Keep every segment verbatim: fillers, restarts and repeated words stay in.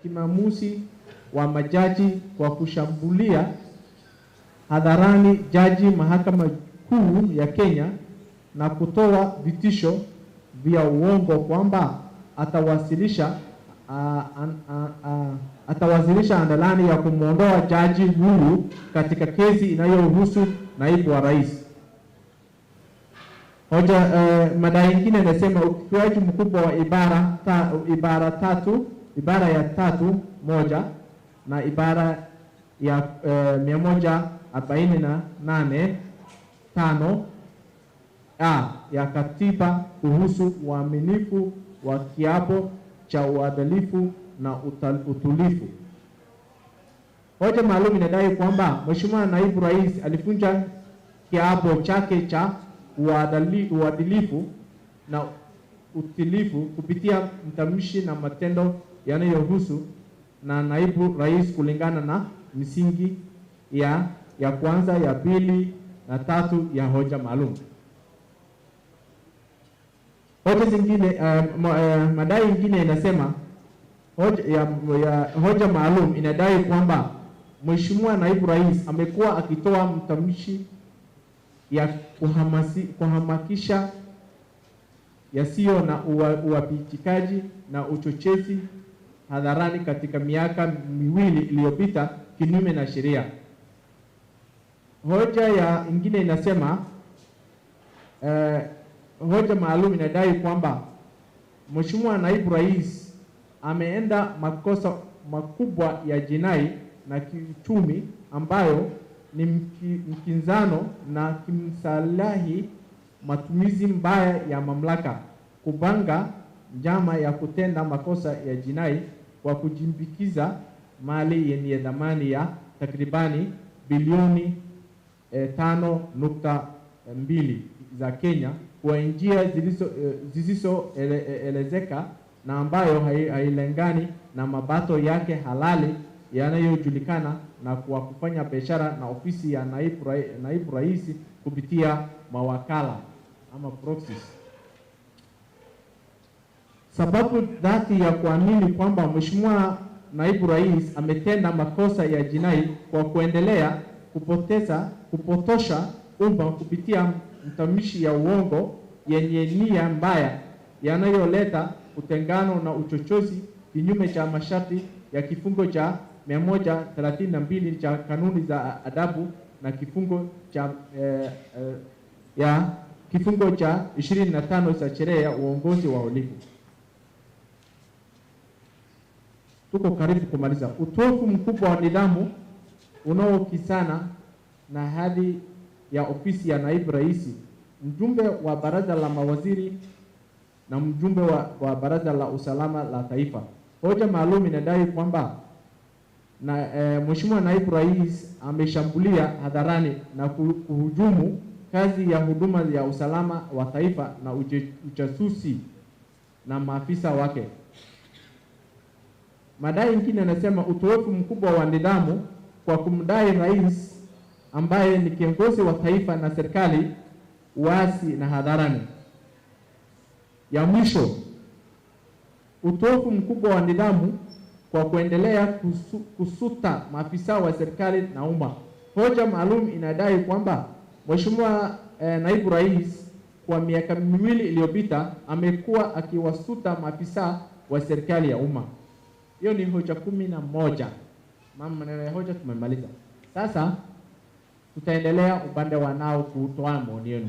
Maamuzi wa majaji kwa kushambulia hadharani jaji mahakama kuu ya Kenya na kutoa vitisho vya uongo kwamba atawasilisha, a, an, a, a, atawasilisha andalani ya kumwondoa jaji huyu katika kesi inayohusu naibu wa rais. Hoja, eh, madai ingine inasema ukiukaji mkubwa wa ibara ta, ibara tatu, ibara ya tatu moja na ibara ya, eh, mia moja arobaini na nane tano a ya katiba kuhusu uaminifu wa kiapo cha uadilifu na uta-, utulifu. Hoja maalum inadai kwamba Mheshimiwa Naibu Rais alivunja kiapo chake cha uadali-, uadilifu na utilifu kupitia mtamshi na matendo yanayohusu na Naibu Rais kulingana na misingi ya, ya kwanza, ya pili na tatu ya hoja maalum. Hoja zingine, eh, mo-, eh, madai ingine inasema, hoja, ya, ya, hoja maalum inadai kwamba Mheshimiwa Naibu Rais amekuwa akitoa mtamshi ya kuhamasi-, kuhamakisha yasiyo na ua-, uwajibikaji na uchochezi hadharani katika miaka miwili iliyopita kinyume na sheria. Hoja ya ingine inasema, eh, hoja maalum inadai kwamba Mheshimiwa Naibu Rais ameenda makosa makubwa ya jinai na kiuchumi ambayo ni mki-, mkinzano na kimsalahi, matumizi mbaya ya mamlaka, kupanga njama ya kutenda makosa ya jinai kwa kujimbikiza mali yenye thamani ya takribani bilioni, eh, tano nukta mbili za Kenya kwa njia zilizo, eh, zisizoele-, elezeka na ambayo hai-, hailengani na mapato yake halali yanayojulikana na kwa kufanya biashara na ofisi ya naibu rai-, naibu rais kupitia mawakala ama proxies. Sababu dhati ya kuamini kwamba Mheshimiwa Naibu Rais ametenda makosa ya jinai kwa kuendelea kupoteza, kupotosha umma kupitia mtamshi ya uongo yenye nia mbaya yanayoleta utengano na uchochezi kinyume cha masharti ya kifungo cha mia moja thelathini na mbili cha kanuni za adabu na kifungo cha, eh, eh, ya kifungo cha ishirini na tano cha sheria ya uongozi wa uhalifu. Tuko karibu kumaliza. Utovu mkubwa wa nidhamu unaokinzana na hadhi ya ofisi ya naibu rais, mjumbe wa baraza la mawaziri na mjumbe wa, wa baraza la usalama la taifa. Hoja maalum inadai kwamba na, eh, Mheshimiwa Naibu Rais ameshambulia hadharani na ku-, kuhujumu kazi ya huduma ya usalama wa taifa na uje-, ujasusi na maafisa wake. Madai ingine anasema utoefu mkubwa wa nidhamu kwa kumdai rais ambaye ni kiongozi wa taifa na serikali uasi na hadharani. Ya mwisho, utovu mkubwa wa nidhamu kwa kuendelea kusu-, kusuta maafisa wa serikali na umma. Hoja maalum inadai kwamba Mheshimiwa, eh, Naibu Rais kwa miaka miwili iliyopita amekuwa akiwasuta maafisa wa serikali ya umma. Hiyo ni hoja kumi na moja. Mama, maneno ya hoja tumemaliza. Sasa tutaendelea upande wa nao kutoa maoni yenu.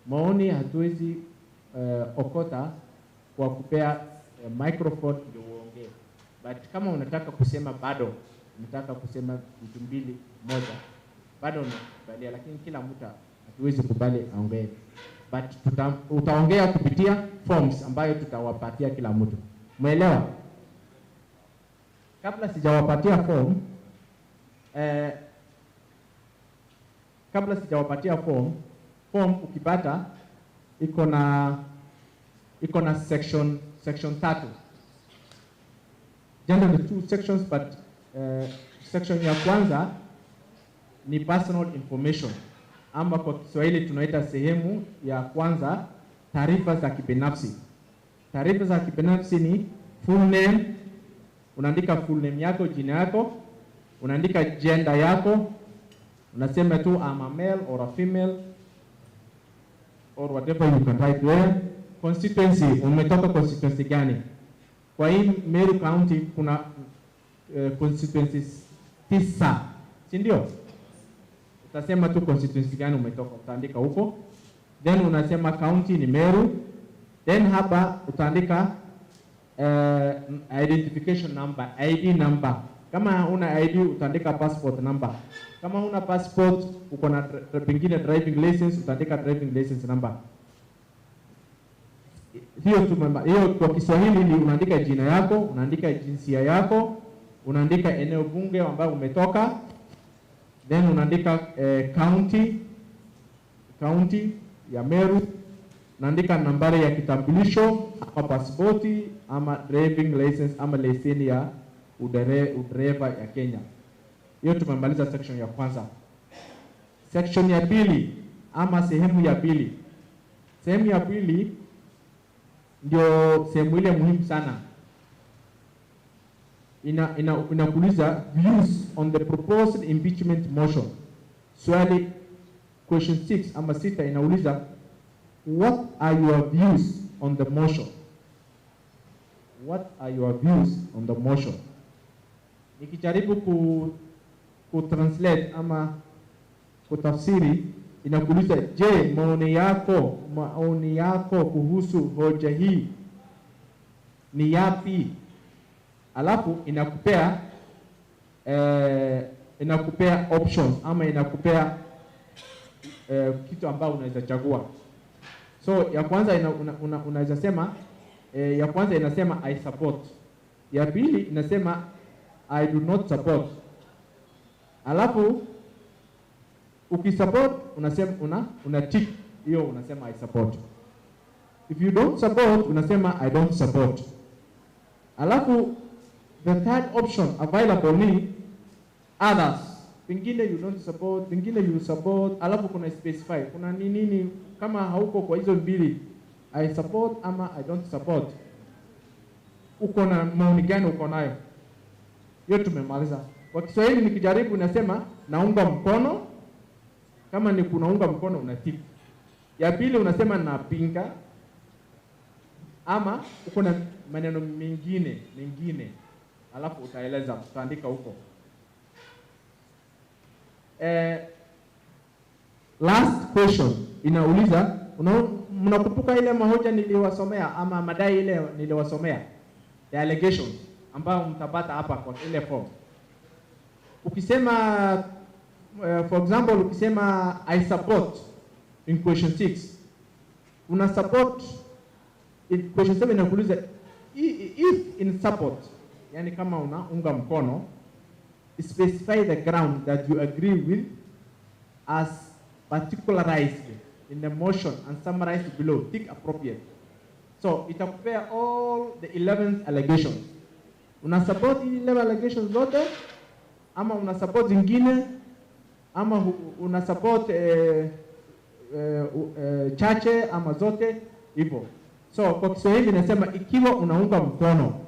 Maoni hatuwezi, eh, okota kwa kupea, eh, microphone ndio uongee. But kama unataka kusema bado, unataka kusema vitu mbili, moja, bado unakubalia, lakini kila mtu hatuwezi kubali aongee. But tuta-, utaongea kupitia forms ambayo tutawapatia kila mtu. Umeelewa? Kabla sijawapatia form, eh, kabla sijawapatia form, form ukipata iko na, iko na section, section tatu. Generally two sections, but, eh, section ya kwanza ni personal information, ama kwa Kiswahili tunaita sehemu ya kwanza, taarifa za kibinafsi. Taarifa za kibinafsi ni full name, Unaandika full name yako, jina yako, unaandika gender yako, unasema tu, "I'm a male or a female," or whatever you can write there. Constituency, umetoka constituency gani? Kwa hii Meru County kuna, eh, constituencies tisa, si ndio? Utasema tu constituency gani umetoka, utaandika huko. Then unasema county ni Meru. Then hapa utaandika, eh, identification number, I D number. Kama una I D, utaandika passport number. Kama una passport, uko na dr-, pengine driving license, utaandika driving license number. Hiyo tumema-, hiyo kwa Kiswahili ni unaandika jina yako, unaandika jinsia yako, unaandika eneo bunge ambayo umetoka, then unaandika, eh, county, county ya Meru, unaandika nambari ya kitambulisho ama pasipoti ama driving license ama leseni ya udere-, udereva ya Kenya. Hiyo tumemaliza section ya kwanza. Section ya pili ama sehemu ya pili. Sehemu ya pili ndio sehemu ile muhimu sana. Ina-, ina-, inakuuliza views on the proposed impeachment motion. Swali, question six ama sita inauliza, "What are your views on the motion?" What are your views on the motion? Nikijaribu ku, ku translate ama kutafsiri, inakuuliza, "Je, maoni yako, maoni yako kuhusu hoja hii ni yapi?" Alafu inakupea, eh, inakupea options ama inakupea, eh, kitu ambayo unaweza chagua. So ya kwanza ina-, una-, una-, unaweza sema, eh, ya kwanza inasema, "I support." Ya pili inasema, "I do not support." Alafu ukisupport unasema, una, una tick hiyo, unasema, "I support." If you don't support, unasema, "I don't support." Alafu the third option available ni others. Pengine you don't support, pengine you support, alafu kuna specify. Kuna ni nini kama hauko kwa hizo mbili, "I support" ama "I don't support"? Uko na maoni gani uko nayo? Hiyo tumemaliza. Kwa Kiswahili nikijaribu nasema, "Naunga mkono." Kama ni kunaunga mkono, una tick. Ya pili unasema, "Napinga." Ama uko na maneno mengine, mengine. Alafu utaeleza, utaandika huko. Eh, last question inauliza, una-, mnakumbuka ile mahoja niliwasomea ama madai ile niliwasomea? The allegations ambayo mtapata hapa kwa ile form. Ukisema, eh, for example, ukisema, "I support" in question six, una support, in question seven inakuuliza, "I-, i-, if in support," yani kama unaunga mkono, "specify the ground that you agree with as particularized in the motion and summarized below, tick appropriate." So itakupea all the eleven allegations. Una support hizi eleven allegations zote ama una support zingine ama hu-, una support, eh, eh, u-, eh, chache ama zote hivyo. So kwa Kiswahili nasema, ikiwa unaunga mkono,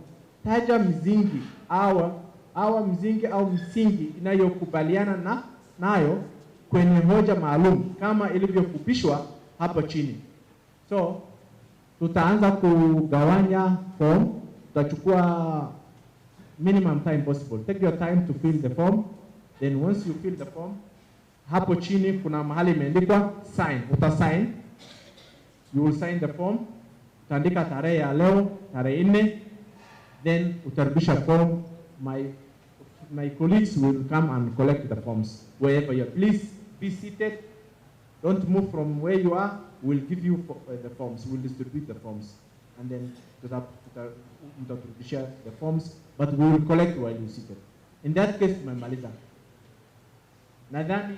taja msingi awa, awa msingi au msingi inayokubaliana na, nayo kwenye hoja maalum kama ilivyofupishwa hapo chini. So tutaanza kugawanya form, tutachukua minimum time possible. Take your time to fill the form. Then once you fill the form, hapo chini kuna mahali imeandikwa sign. Uta sign. You will sign the form. Utaandika tarehe ya leo, tarehe nne. Then utarudisha form. My, my colleagues will come and collect the forms wherever you are. Please be seated. Don't move from where you are. We'll give you fo-, uh, the forms. We'll distribute the forms. And then tuta-, tuta-, mtaturudishia the forms, but we will collect while you seated. In that case, tumemaliza. Nadhani,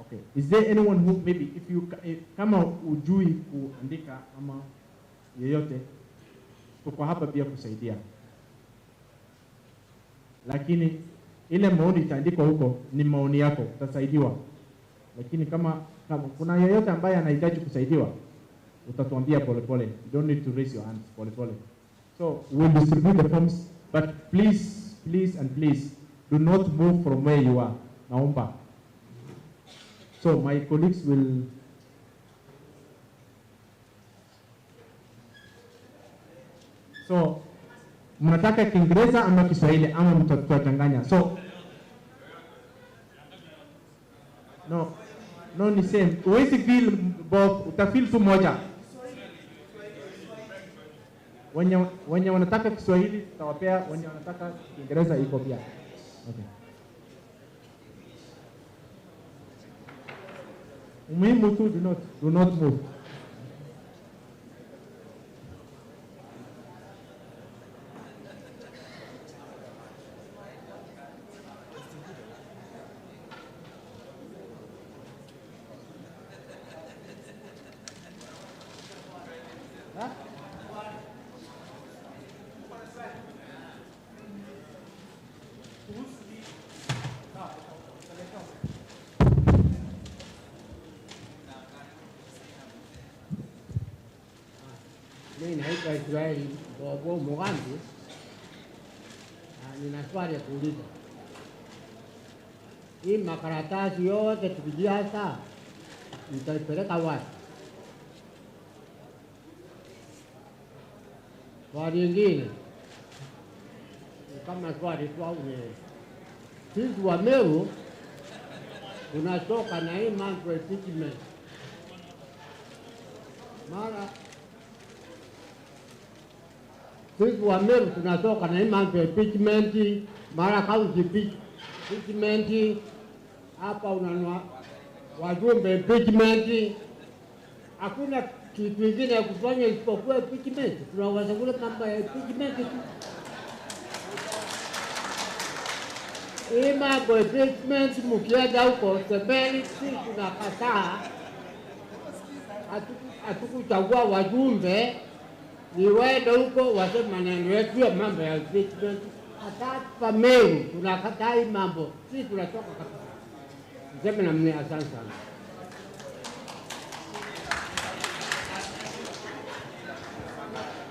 okay. Is there anyone who maybe if you ca-, eh, kama hujui kuandika ama yeyote, tuko hapa pia kusaidia. Lakini ile maoni itaandikwa huko ni maoni yako, utasaidiwa. Lakini kama, kama kuna yeyote ambaye anahitaji kusaidiwa, utatuambia polepole. You don't need to raise your hands, polepole. So we'll distribute the forms, but please, please and please, do not move from where you are. Naomba. So my colleagues will So, mnataka Kiingereza ama Kiswahili ama mta-, tutachanganya? So, no, no, ni same. Huwezi feel both, utafeel tu moja. Wenye, wenye wanataka Kiswahili tutawapea, wenye wanataka Kiingereza iko pia. Okay. Umuhimu tu, do not, do not move. Mimi naitwa Israeli Bobo Mugambi, na nina swali ya kuuliza. Hii makaratasi yote tukijaza, mtaipeleka wapi? Swali lingine, ni kama swali tu au ni, sisi wa Meru tunachoka na hii mambo ya impeachment. Mara sisi wa Meru tunachoka na hii mambo ya impeachment, mara county impeach-, impeachment, hapa unanua wajumbe impeachment. Hakuna kitu ingine ya kufanya isipokuwa impeachment. Tunaweza kule mambo ya impeachment tu. Hii mambo ya impeachment, mkienda huko Sebeni, si tunakataa. Hatu-, hatukuchagua wajumbe, ni wende huko waseme maneno yetu ya mambo ya impeachment. Hata hapa Meru tunakataa hii mambo. Si tunachoka kabisa. Niseme namna, asante sana.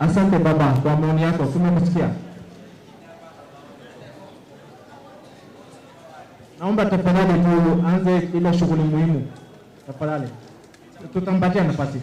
Asante baba kwa maoni yako, tumekusikia. Naomba tafadhali tuanze ile shughuli muhimu. Tafadhali. Tutampatia nafasi.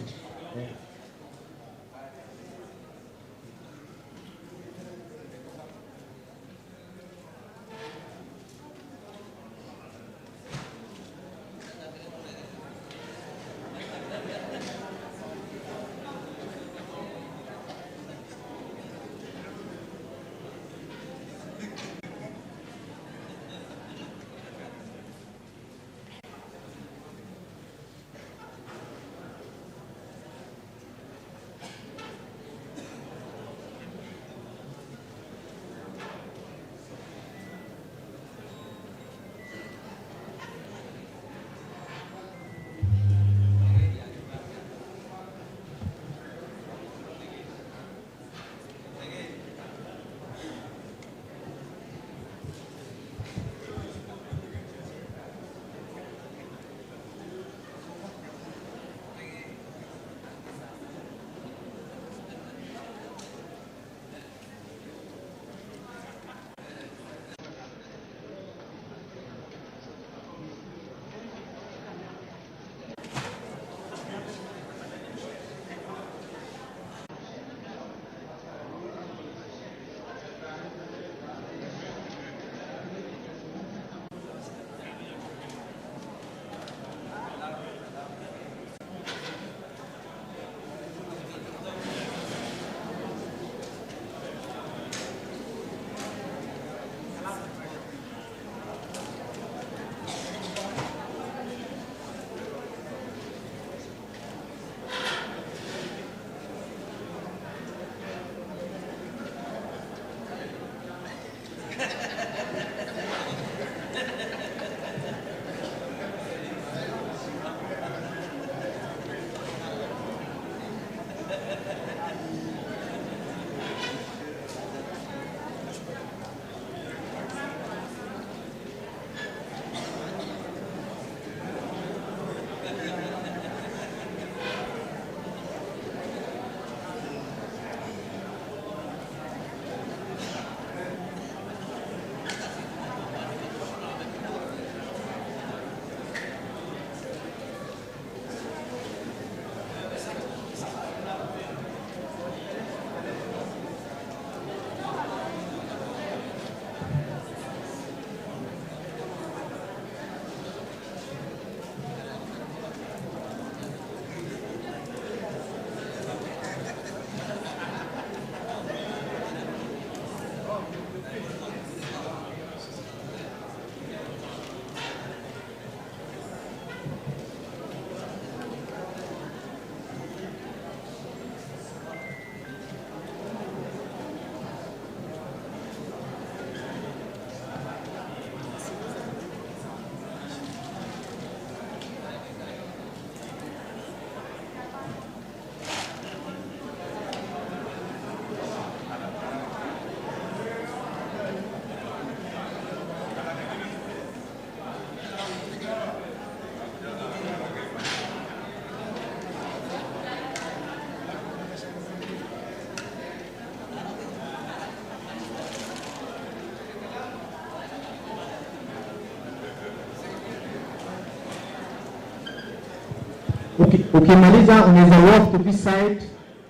Uki-, ukimaliza unaweza walk to this side,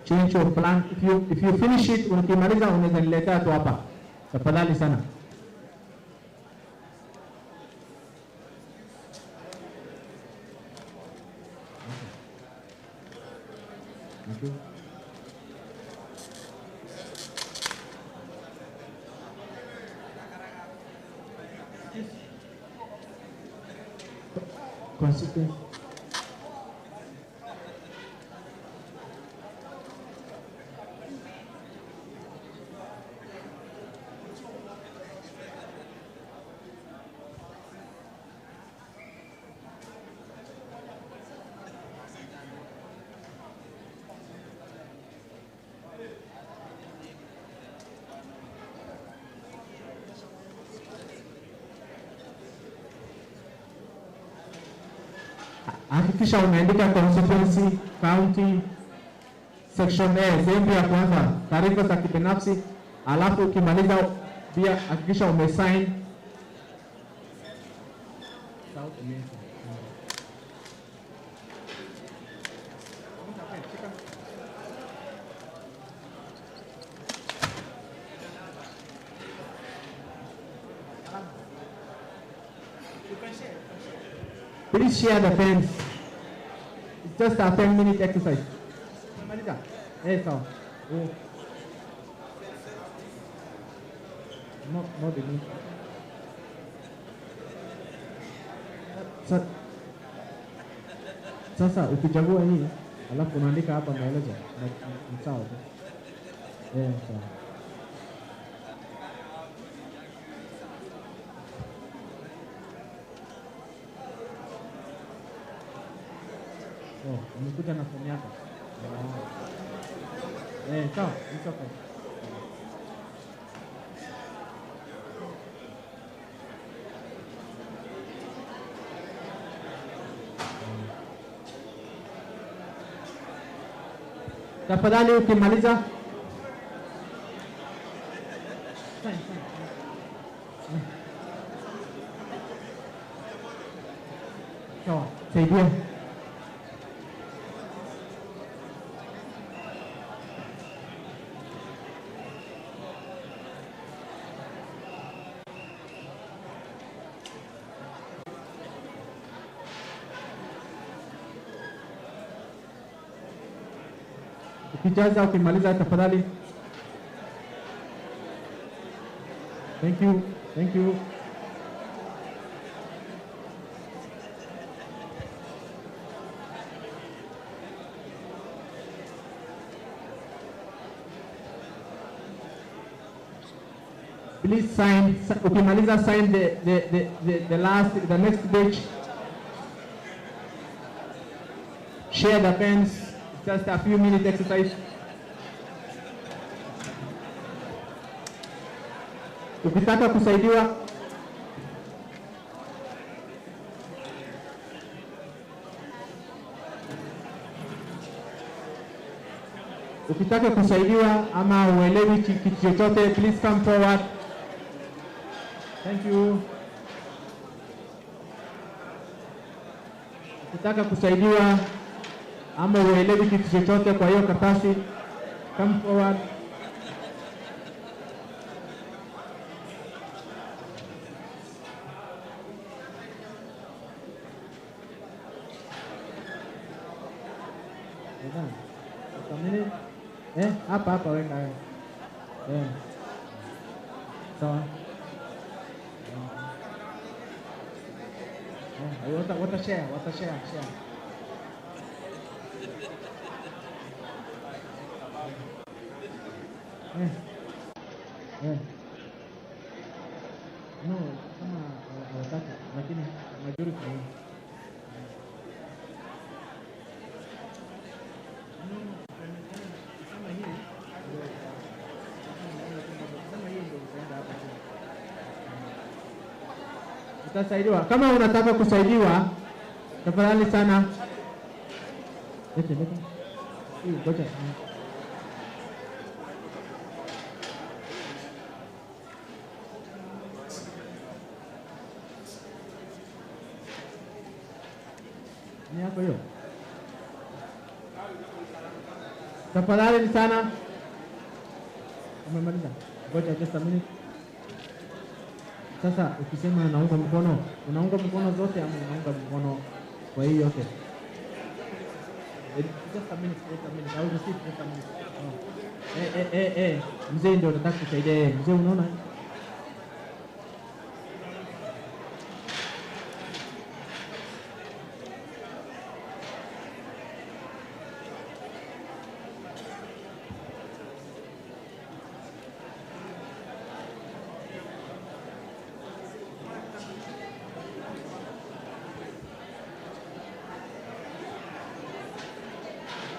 change your plan. If you, if you finish it, ukimaliza unaweza niletea tu hapa. Tafadhali sana. Consequence. Hakikisha umeandika constituency, county, section A, sehemu ya kwanza, taarifa za kibinafsi, alafu ukimaliza pia hakikisha umesign. Please share the pens. It's just a ten minute exercise. Umemaliza? Eh, sawa. Oh. No, no, the minute. Sa-, sasa ukichagua hii, alafu unaandika hapa maelezo, na, ni sawa tu. Eh, sawa. Oh, umekuja na fomu yako? Oh. Eh, sawa, it's okay. Tafadhali ukimaliza. Sawa, saidia. Ukijaza, ukimaliza, tafadhali. Thank you. Thank you. Please sign, si-, ukimaliza sign the, the, the, the, the last, the next page. Share the pens. It's just a few minute exercise. Ukitaka kusaidiwa, ukitaka kusaidiwa ama uelewi chi-, kitu chochote, please come forward. Thank you. Ukitaka kusaidiwa ama uelewi kitu chochote kwa hiyo karatasi, come forward. Eda, ukamili. Eh, hapa, hapa weka wewe. Eh. Sawa. Eh, wata, wata share, wata share, share. Eh. Eh. No, kama hawa-, hawataki, lakini majority ni utasaidiwa. Kama unataka kusaidiwa, tafadhali sana. Lete, lete. Hii, ngoja. Ni yako hiyo? Tafadhali sana. Umemaliza? Ngoja just a minute. Sasa ukisema naunga mkono, unaunga mkono zote ama unaunga mkono kwa hii yote? Eh, just a minute, just a minute. I will receive just a minute. Oh. Eh, eh, eh, eh. Mzee ndio nataka kusaidia yeye. Mzee, unaona?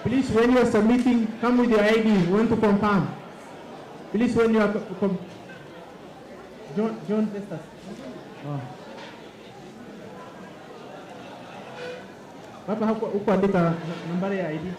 Please, when you are submitting, come with your I D. We want to confirm. Please, when you are co-, com-, John, John Festus. Oh. Baba, huku-, hukuandika na-, nambari ya I D.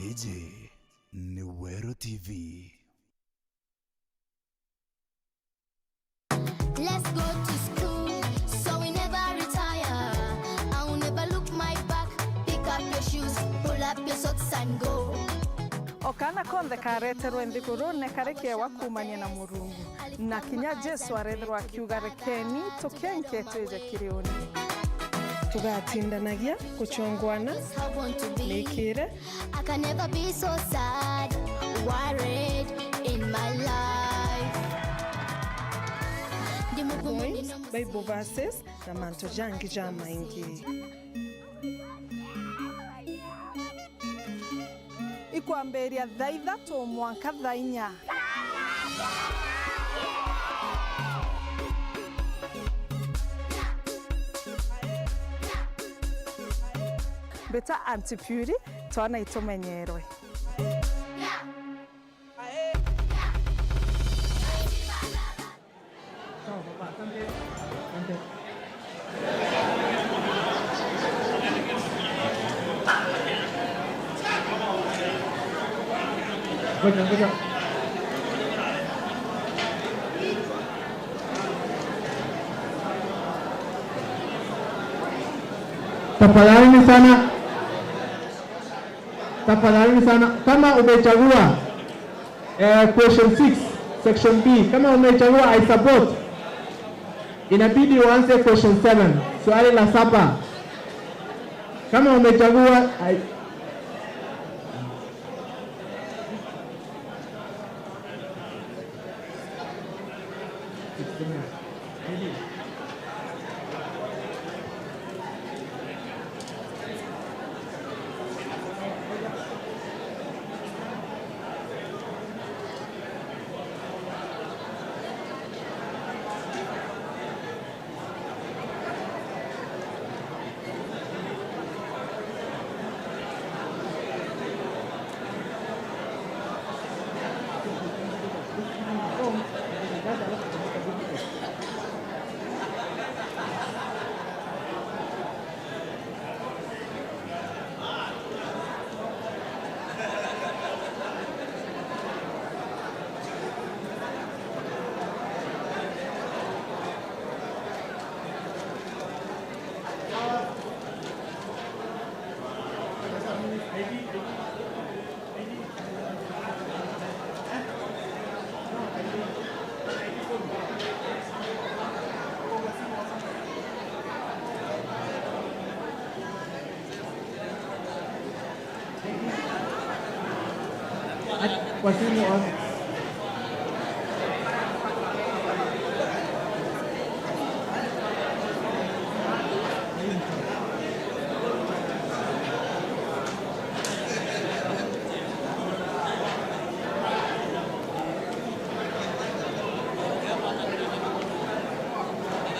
Iji ni Weru T V. Let's go to school, so we never retire. I will never look my back. Pick up your shoes, pull up your socks and go. O kaana konthe kareterwe nthiguruune kari kiewa kuumania na Murungu, na kinya Jesu areethirwa akiuga, "Rekeni tukenke twije kiri uni." Tugatindanagia gucongwana. How want to be. Nikire. I can never be so sad, worried in my life. Ndi mugumu. Poems, Bible verses, na mantu jangi jamaingi. Ikwambiria thaa ithatu mwanka thaa inya. Mbita Auntie Purity, twana itumenyerwe. Sawa, baba, asante. Asante. Ngoja, ngoja. Tafadhali sana. Tafadhali sana. Kama umechagua Eh, question six, section B. Kama umechagua I support, inabidi uanze question seven, swali la saba. Kama umechagua I- At-, kwa simu on.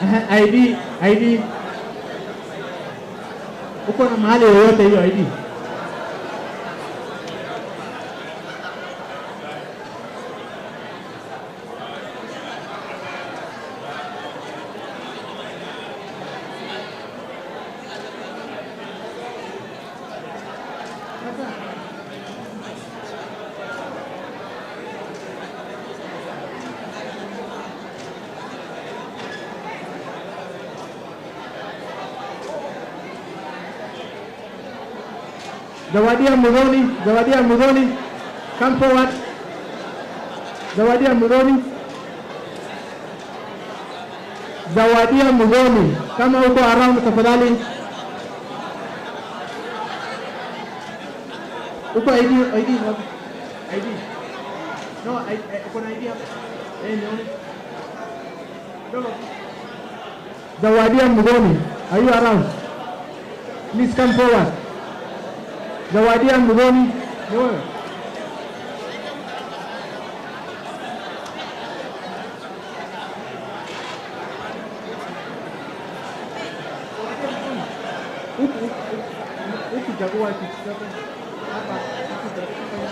Aha, I D, I D. Uko na mahali yoyote hiyo I D? Zawadia Muthoni, Zawadia Muthoni, come forward. Zawadia Muthoni. Zawadia Muthoni, kama uko around tafadhali. Uko I D, I D wapi? I D. No, I, eh, uko na I D hapa? Eh, nione. Dogo. Zawadia Muthoni, are you around? Please come forward. Zawadia Muthoni, ni wewe? Huku, huku, huku chagua kitu chochote. Hapa, huku chagua.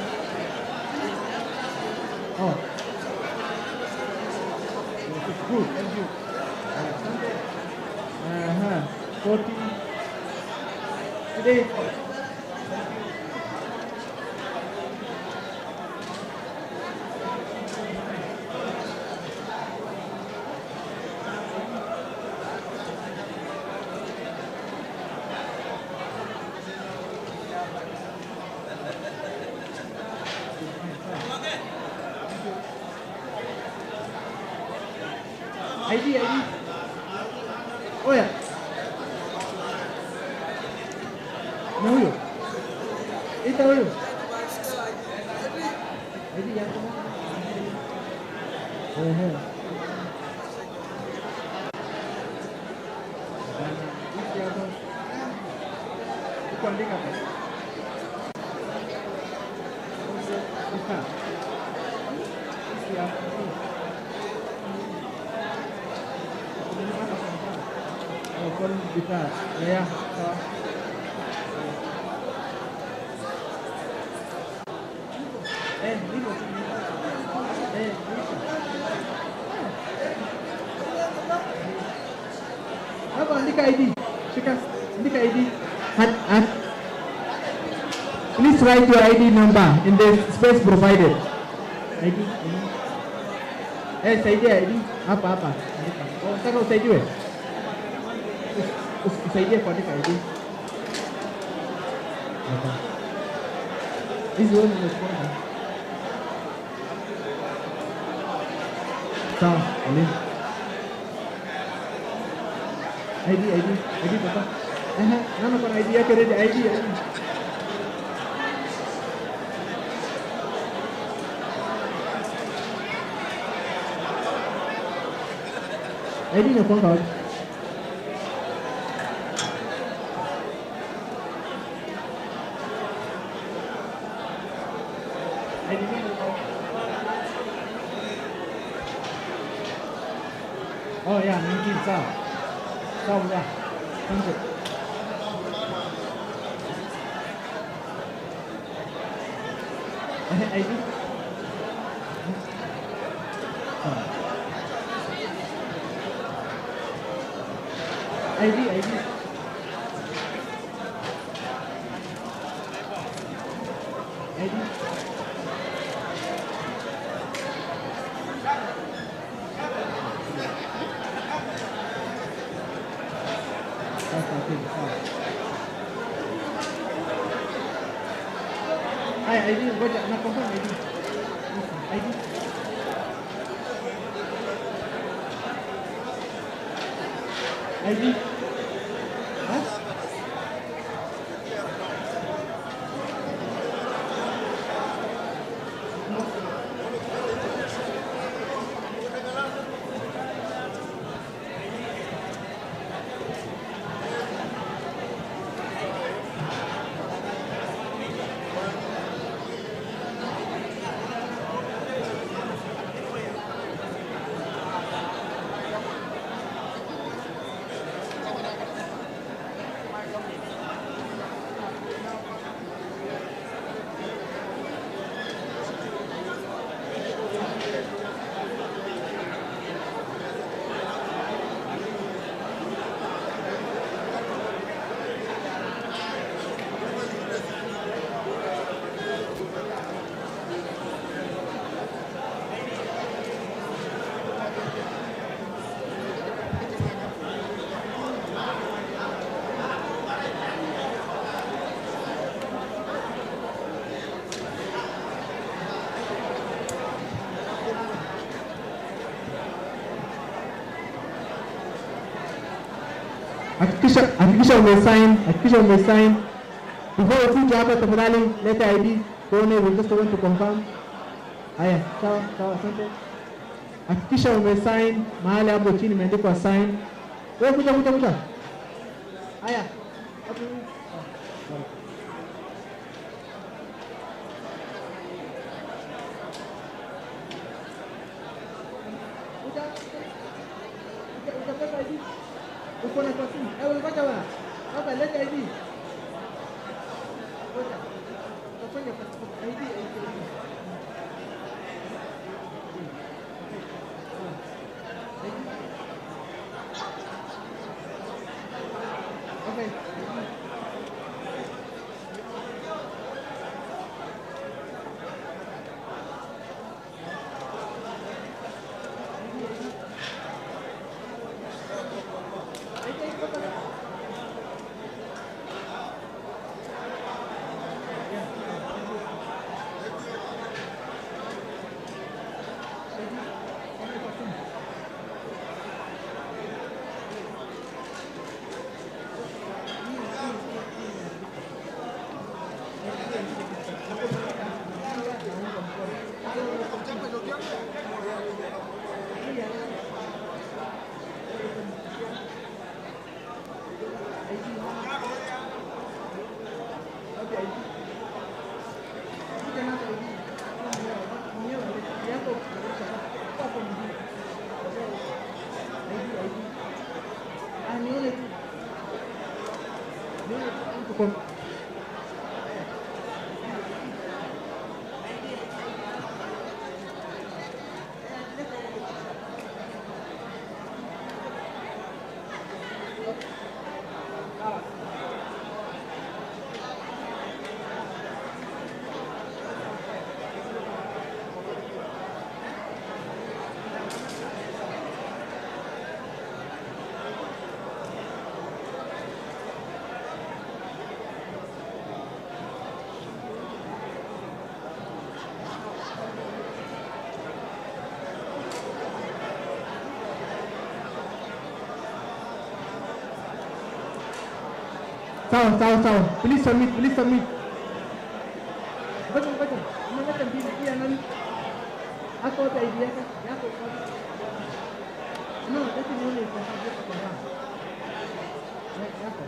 Oh. Good, thank you. Asante. Aha, forty. Today. I D, I D. Oya. Na huyo. Ita huyo. I D yako. Ehe. Bana, hii hapa. Kuandika hapa. Hapa andika I D. Shika. Andika I D. At, at, please write your I D number in the space provided. I D, I D. Eh, saidia I D. Hapa, hapa. Andika. Oh, nataka usaidiwe. Us-, us-, usaidie kuandika I D. Hapa. Hizi wewe umechukua. Sawa, Amin. I D, I D, I D papa. Ehe, nani ako na I D yake ready? I D, I D. I D inakuanga wapi? Oh, yeah, nineteen, sawa. Sawa, yeah. Asante. Ehe, I D. Sawa. I D, I D. I D. Sasa, okay, sawa. Haya, I D, ngoja, na confirm I D. I D. I D. Ha? Hakikisha, hakikisha umesign, hakikisha umesign. Before ufike hapa, tafadhali leta I D. Tuone, we just want to confirm. Haya, sawa, sawa, asante. Hakikisha umesign mahali hapo chini imeandikwa sign. Wewe kuja, kuja, kuja. Haya. Hapo. Uja, uja, uja, beba I D. Uko na kwa simu. Ewe, ngoja bwana. Baba, leta I D. Ngoja. Utafanya passport. I D, I D, I D. Sawa, sawa, sawa. Please submit, please submit. Ngoja, ngoja. Umeleta mbili, hii ya nani? Ako wapi I D yako? Yako iko wapi? No, leta nione iko wapi. Yako.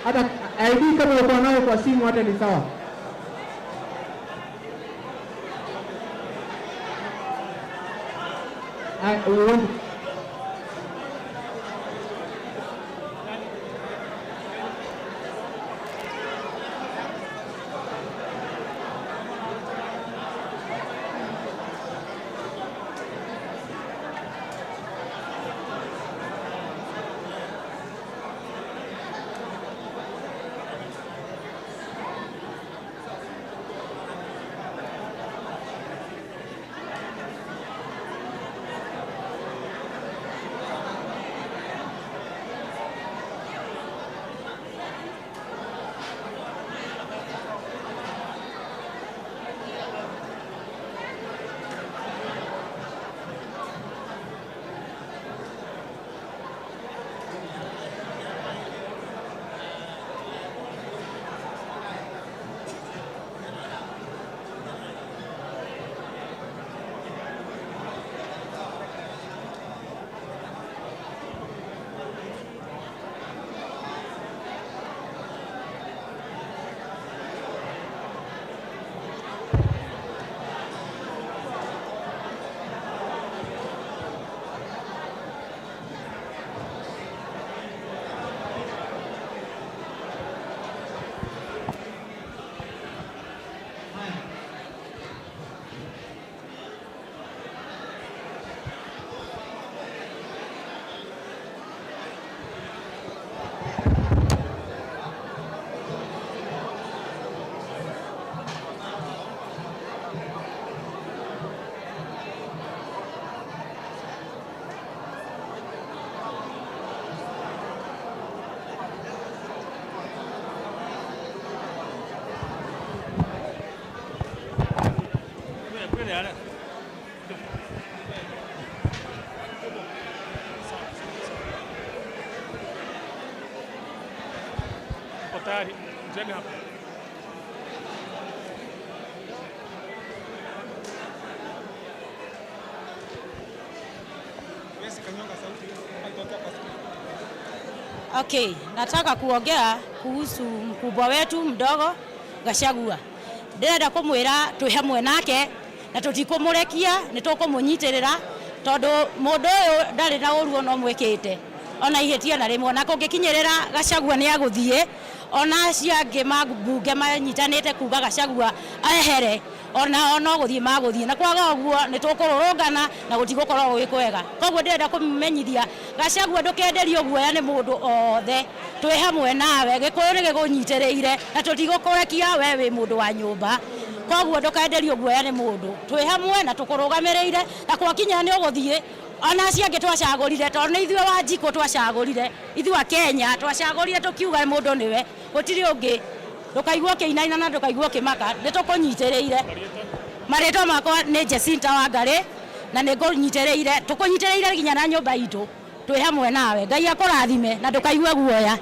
Hata I D kama uko nayo kwa simu, hata ni sawa. I, we want. Uko tayari? Njeni hapa. Okay, nataka kuongea kuhusu mkubwa wetu mdogo Gachagua. Ndirenda kumwira twi hamwe nake na tutikumurekia, ni tukumunyitirira, tondu mundu uyu ndari na uru ona umwikite, ona ihitia na rimwe. Ona kungikinyirira Gachagua ni aguthii, ona acio angi ma mbunge manyitanite kuuga Gachagua ehere, ona, ona uguthii maguthii. Na kwaga uguo, ni tukururungana na gutigukorwo gwi kwega. Koguo ndirenda kumenyithia, Gachagua, ndukenderio guoya ni mundu oothe. Twi hamwe nawe, Gikuyu ni gigunyitiriire, na tutigukurekia we wi mundu wa nyumba. Koguo ndukenderio guoya ni mundu. Twi hamwe na tukurugamiririre, na gwakinya ni uguthii, ona acio angi twacagurire, tondu ni ithue Wanjiku twacagurire, ithue Akenya twacagurire tukiuga mundu niwe, gutiri ungi. Ndukaigua ukiinaina na ndukaigua ukimaka, ni tukunyitiriire. Maritwa makwa ni Jacinta Wangari, na ni ngunyitiriire, tukunyitiriire nginya na nyumba itu. Twi hamwe nawe. Ngai akurathime na ndukaigue guoya.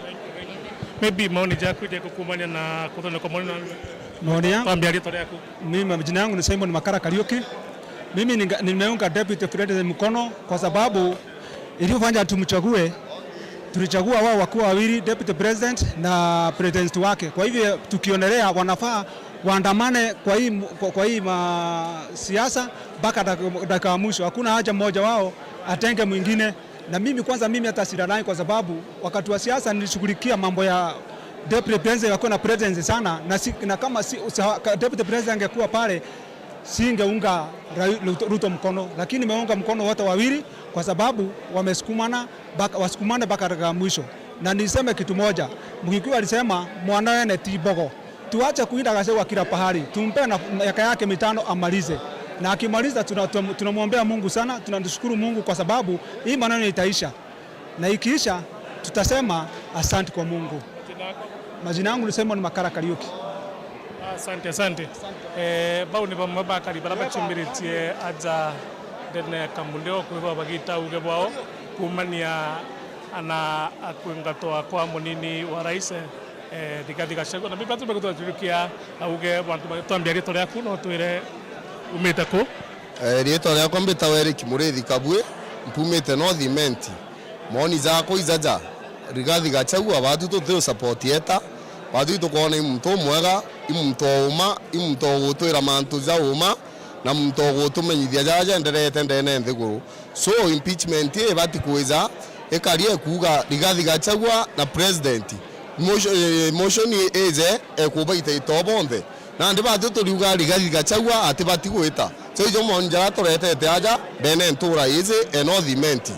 Maybe maoni jaku je kukumania na kuthondeka maoni na Maoni yangu, twambia ritwa riaku. Mimi majina yangu ni Simon Makara Kariuki. Mimi ninga-, nimeunga Deputy President mkono kwa sababu iliyofanya tumchague, tulichagua wao wakiwa wawili, Deputy President na President wake. Kwa hivyo tukionelea wanafaa waandamane kwa hii mu-, kwa, kwa hii ma-, siasa mpaka dak-, dakika ya mwisho. Hakuna haja mmoja wao atenge mwingine. Na mimi kwanza, mimi hata sina line kwa sababu wakati wa siasa nilishughulikia mambo ya deputy president, akakuwa na presidency sana, na si, na kama si, usa-, ka-, deputy president angekuwa pale, singeunga Rai-, Ruto, Ruto mkono, lakini nimeunga mkono wote wawili kwa sababu wamesukumana mpaka, wasukumane mpaka dakika ya mwisho. Na niseme kitu moja, Mgikuyu alisema, "Mwana wene ti mbogo." Tuache kuinda Gachagua kila pahali, tumpe na miaka yake mitano amalize, na akimaliza tuna-, tuna-, tunamwombea Mungu sana, tunamshukuru Mungu kwa sababu hii maneno itaisha, na ikiisha tutasema asante kwa Mungu. Majina yangu ni Simon Makara Kariuki. Asante, asante. Eh, bau ni bamwe ba akari baria bachimbiritie aja ndene ya Kamundeo kwithwa bagita uge bwao kuumania na kwingatwa kwa munini wa rais, eh, Rigathi Gachagua. Na bibi atume gutwaturukia auge bantu ba-, twambia ritwa riaku na utwire umite ku? Eh, riitwa riakwa mbitawa Eric Muriithi Kabui, mpumite North Imenti. Mooni jakwa ijaja, Rigathi Gachagua, baatu tuti u support eta, baatu itukwona i muntu umwega, i muntu o uma, i muntu ugutwira mantu ja uma, na muntu ugutumenyithia jaja jenderete ndene nthiguru. So, impeachment ii ibati kwija, ikaria ikuuga Rigathi Gachagua na president. Motion, eh, motion ije ekubaita ito bonthe. Nandi baatu turiuga Rigathi Gachagua atibati gwita. So, ijo mooni jaria turetete aja ndene ntuura iji e North Imenti.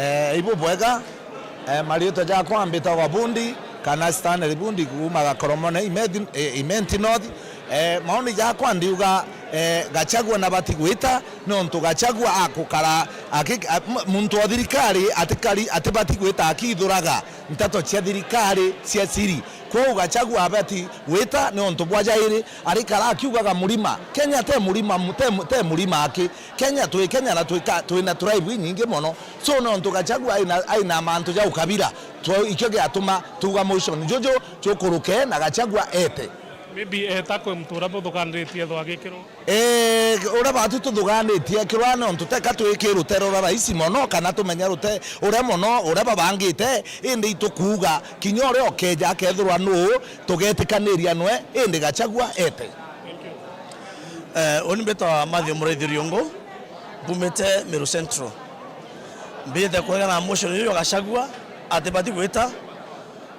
Eh, ibubwega, eh, mariitwa jakwa mbitagwa Bundi, kana Stanley Bundi, kuuma Gakoromone, Imenti, eh, Imenti North. Eh, maoni jakwa ndiuga, eh, Gachagua nabati gwita, nontu Gachagua akukara aki-, a-, m-, muntu wa thirikari atikari, atibati gwita akithuraga nteto cia thirikari cia siri. Kwou Gachagua abati gwita nontu bwa jairi, arikara akiugaga murima. Kenya te murima, mu-, te mu-, te murima aki. Kenya twi Kenya na twika-, twina tribe inyingi mono. So nontu Gachagua aina, aina mantu ja ukabira, twa-, ikio giatuma tuuga motion juju jukuruke na Gachagua ete. Maybe eta kwi muntu uria buthukaniritie ethwa agikirwo. Ee, uria baatu tuthuganitie kirwa nontu teka twi ki rutero rwa raisi mono, kana tumenye rute-, uria mono, uria babangite, indi itukuuga kinya uria ukeja akethirwa nuu, tugetikaniria nwe, indi Gachagua ete. Eh, uni mbitwa Matthew Muraithi Riungu, mbumite Meru Central. Mbite kuregana na motion iu ya Gachagua, atibati gwita,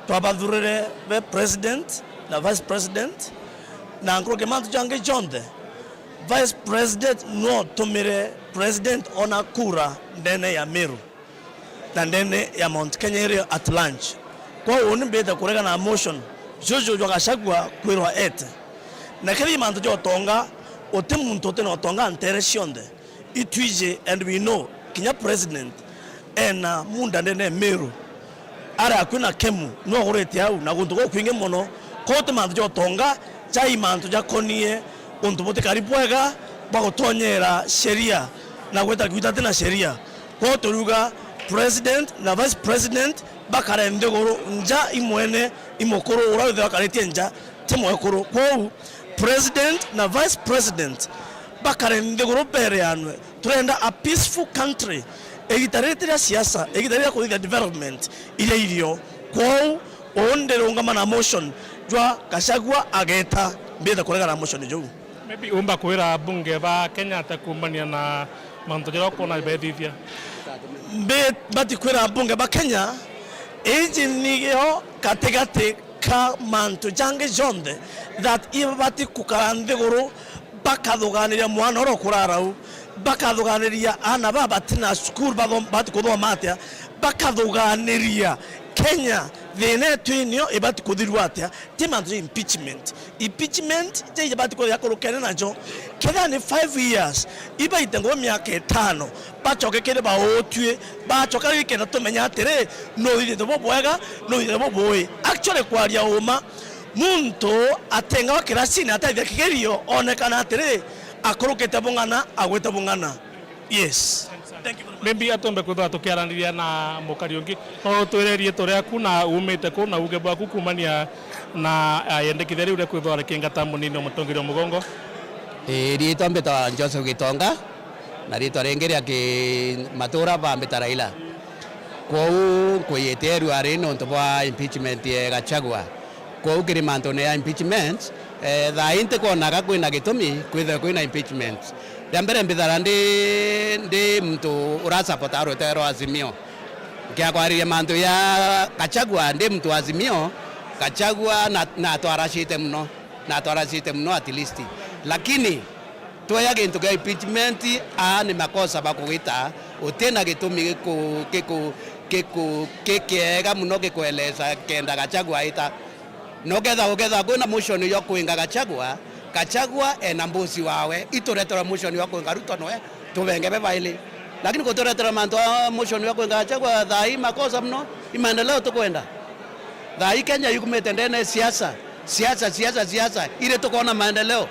twabathurire be president na vice president, na nkuruki mantu jangi jonthe, vice president no tumire president ona kura ndene ya Meru na ndene ya Mount Kenya iri at large. Kwou uni mbite kuregana na motion juju jwa Gachagua kwirwa ete. Na kethira mantu ja utonga, uti muntu uti na utonga ntere cionthe. Itwiji and we know, kinya president ena munda ndene Meru, ari akui na Kemu, no agurite au, na guntu gukwingi mono. Kwou ti mantu ja utonga, jai mantu jakonie untu butikari bwega bwa gutonyera sheria na gwita gwita tina sheria. Kwou turiuga president na vice president bakare nthiguru nja imwene imukuru uria withe akaritie nja ti mwekuru. Kwou president na vice president bakare nthiguru bereanwe. Turenda a peaceful country. Igita riri ti ria siasa, igita riri ria kuthithia development iria irio. Kwou uu ndirungama na motion jwa Gachagua ageta, mbite kuregana na motion juu. Maybe umba kwira abunge ba Kenya ata kuumania na mantu jaria ukwona bethithia? Mbi-, mbati kwira abunge ba Kenya, iji niyo gatigati ka mantu jangi jonthe that ibati kukara nthiguru bakathuganiria mwana uria ukurara u, bakathuganiria aana baa batina cukuru bathom-, bati kuthoma atia, bakathuganiria Kenya thina yetu inio ibati kuthirua atia. Ti mantu ja impeachment. Impeachment ja ibati kwithira kurukene najo. Kethira ni five years, ibaite ngugi miaka itano, bacoke kiri bautwi, bacoka rigi kenda tumenya atiri, nuthithite bubwega, nuthithite bubui. Actually, kwaria uma, muntu atengawa kirasini ataithia kigerio, onekana atiri, akurukite bung'ana, agwite bung'ana. Yes. Thank you very much. Maybe atumbe kwithirwa tukiaraniria na mukari ungi. No utwire riitwa riaku na umite ku na uge bwaku kuumania na, ah, yendekithia riu ria kwithirwa rikingata munini wa mutongeria wa mugongo? Ii, riitwa mbitwa Joseph Gitonga, na riitwa ringi ria ki-, matura bambita Raila. Kwou nkwiyite ruari nontu bwa impeachment ya Gachagua. Kwou kiri mantune ya impeachment, eh, thaa ii ntikwonaga kwina gitumi kwithirwe kwina impeachment. Ria mbere mbithara ndi, ndi muntu urasapota rutero rwa Azimio. Nkiakwariria mantu ya Gachagua, ndi muntu wa Azimio, Gachagua na, natwaracite muno, natwaracite muno at least. Lakini, tweya gintu kia impeachment, aa ni makosa bakugwita, utina gitumi giku-, giku-, giku-, gikiega muno gikueleza kenda Gachagua aita. Na uketha, uketha kwina motion ya kuinga Gachagua, Gachagua ena mbusi wawe, itureterwa motion ya kuinga Ruto noe, tubenge be baili. Lakini kuturetera mantu a motion ya kuinga Gachagua, thaa ii makosa muno, i maendeleo tukwenda. Thaa ii Kenya yugumite ndene ya siasa, siasa, siasa, siasa, iri tukona maendeleo.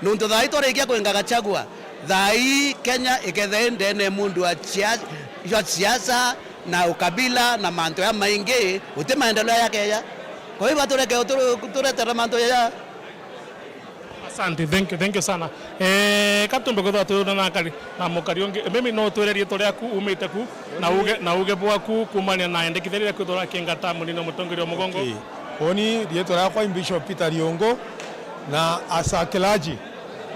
Nuntu thaa ii twarikia kuinga Gachagua, thaa ii Kenya ikethe i ndene ya mundu wa sia-, jwa siasa na ukabila na mantu ya maingi, guti maendeleo yakeja. Kwa hivyo tureke utu-, turetere mantu ya. Asante, thank you, thank you sana. Eh, katumbe kwithirwa twirana na kari-, na mukari ungi. Mimi no twire riitwa riaku, umite ku, na uge, na uge bwaku kuumania na endekithia riria kwithirwa akingata munini wa mutongeria wa mugongo. Okay. Uni riitwa riakwa ni Bishop Peter Riungu, na as a clergy,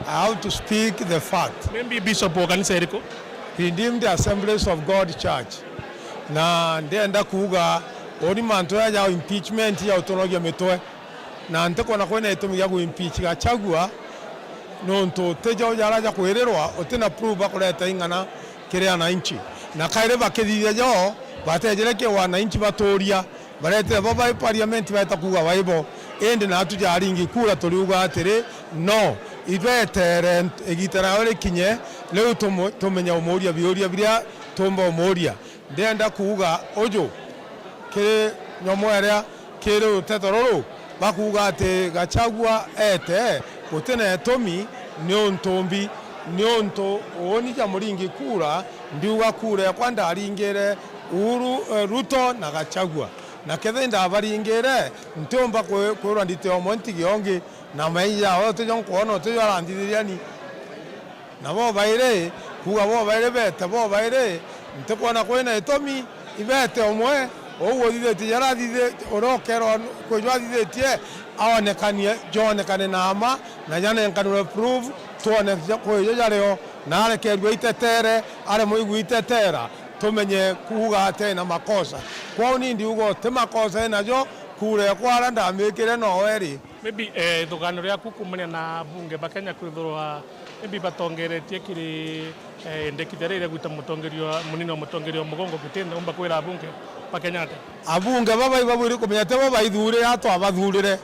I have to speak the fact. Maybe Bishop wa kanisa iriku? Redeemed Assemblies of God Church. Na ndienda kuuga, uni mantu ya, ya impeachment ya utunogia mitwe. Na ntikwona kwina gitumi gia kuimpeach Gachagua, nontu ti jo jara ja kwirirwa, utina proof bakureta ing'ana kiri wananchi. Na kairi bakithithia jo, batejire ki wananchi baturia, baretire bo bai parliament baeta kuuga baibo. Indi natu jaringi kura turiuga atiri, no, ibetere igita riao rikinye, riu tumu-, tumenye umuria biuria biria tumba umuria. Ndienda kuuga uju kiri nyomo iria kiri ruteto ruru, bakuuga ati Gachagua eete, guti na itumi, niuntu mbi, niuntu uuni ja muringi kura, ndiuga kura ekwa ndaringire Uhuru, eh, Ruto na Gachagua. Na kethira indabaringire, ntiumba kwi-, kwirwa ndite umwe ntige ungi, na maisha yao utijo nkwona, utijo aranthithiria ni. Na bobairi, kuuga bobairi beete bobairi, ntikwona kwina itumi, ibeete umwe, uu uthithitie jaria athithitie, uria ukeerwa kwija athithitie, aonekanie, joonekane na mma, na janenkanirwe proof, twone ja-, kwijo jario, na arekerue itetere, aremwe igua itetera, tumenye kuuga ati ena makosa. Kwou ni ndiuga uti makosa enajo, kura ekwa aria ndamikire no eri. Maybe, eh, ithugano riaku kuumania na abunge ba Kenya kwithirwa maybe batongeretie kiri, eh, endekithia riria gwita mutongeria, munini wa mutongeria wa mugongo kitine, umba kwira abunge ba Kenya atia? Abunge baba ibabwiri kumenya ti bo baithurire, a twabathurire,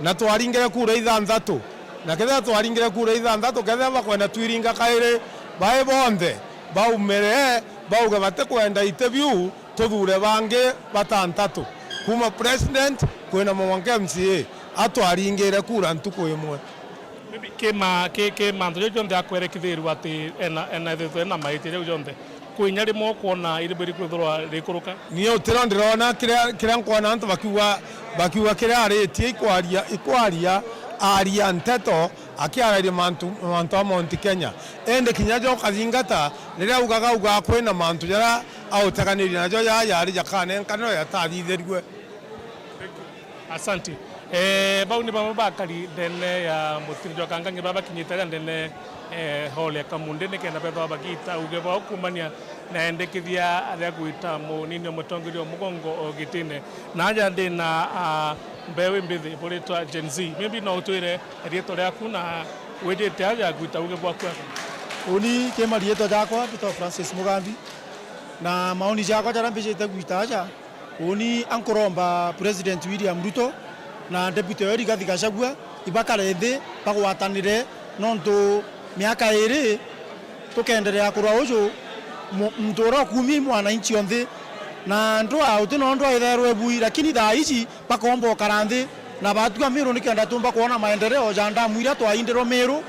na twaringire kura ithanthatu. Na kethira twaringire kura ithanthatu, kethira bakwenda twiringa kairi, bai bonthe baumire, bauge batikwenda iti biu, tuthure bangi batantatu. Kuuma president kwina mwanka M C A, atwaringire kura ntuku imwe. Ki ma-, ki, ki mantu jau jonthe akwerekithirua ati ena, ena ethithwe ena maitia jau jonthe, kwi inya rimwe ukwona iribu rikwithirwa rikuruka? Ni utiro ndirona kiria, kiria nkwona antu bakiuga, bakiuga kiria aritie ikwaria, ikwaria, aria nteto, akiararia mantu, mantu a Mount Kenya. Indi kinya jo ukathingata, riria augaga, augaga kwina mantu jaria auteganirie najo ja, jari jakanenkanirwe jatathithirue. Asante. Eh, bau ni bamwe bakari ndene ya mutiri jwa Kangangi baba bakinyite aria ndene, eh, hall ya Kamunde nikenda bethwa bagita uge bwao kumania na endekithia aria gwita munini o mutongeria o mugongo o gitine. Na aja ndi na, ah, mbeu imbithi buritwa Gen Z. Maybe no utwire riitwa riaku na wijite aja gwita uge bwaku aria. Uni kima riitwa jakwa mbitwa Francis Mugambi, na maoni jakwa jaria mbijite gwita aja, uni ankuromba President William Ruto na Deputy Rigathi Gachagua ibakare nthi bagwatanire, nontu miaka iri tukenderea kurwa uju mu-, muntu uria ukuumia i mwananchi o nthi. Na ndwaa uti no ndwaa ithairwe bui, lakini thaa iji bakomba ukara nthi na batua Miru nikenda tumba kwona maendeleo ja ndamu iria twaindirwe Miru.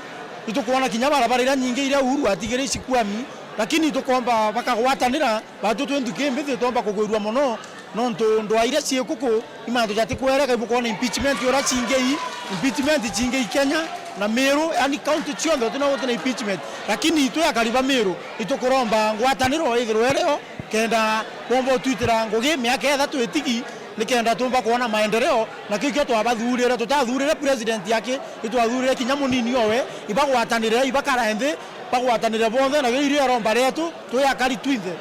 Itukwona kinya barabara iria nyingi iria Uhuru atigire icikwami, lakini tukomba bakagwatanira, batu twi nthuki mbithi tuomba kugwirua mono, nontu ndwaa iria cii kuku i mantu jatikwereka. Ibukwona impeachment uria cingei, impeachment cingei Kenya na Miru, yani county cionthe uti no guti na impeachment, lakini itwi akari ba Miru itukuromba ngwataniro ithirwe irio, kenda bomba utwitira ngugi miaka ithatu itigi, nikenda tumba kwona maendeleo, na kiu kio twabathurire. Tutathurire president aki, itwathurire kinya munini owe, ibagwatanire, ibakara nthi, bagwatanire bonthe, na irio iromba rietu, twi akari twinthe.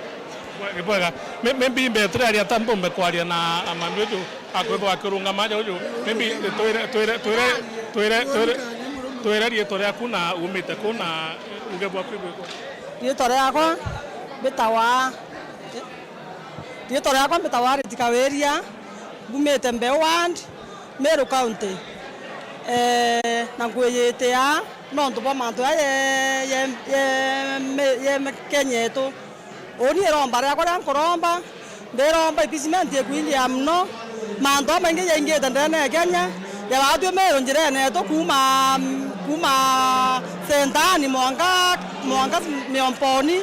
Ni bwega. Mi-, maybe mbe turaria ta mbumbe kwaria na, na mandu uju akwithwa akirungama aja uju. Maybe twire, twire, twire, twire, twire, twire riitwa riaku na umite ku na uge bwaku ibwikwa. Riitwa riakwa mbitawa, riitwa riakwa mbitawa Riti Kawiria, mbumite Mbeu ward, Meru County. Eh, na nkwiyitia nontu bwa mantu aya ye, ye, ye, me-, ye me-, Kenya yetu. Uni iromba riakwa ria nkuromba, ndiromba impeachment ikuingia mono. Mantu jamaingi jaingite ndene ya Kenya, ya batwi Meru njirene yetu kuuma, kuuma Sentani mwanka, mwanka Miomponi,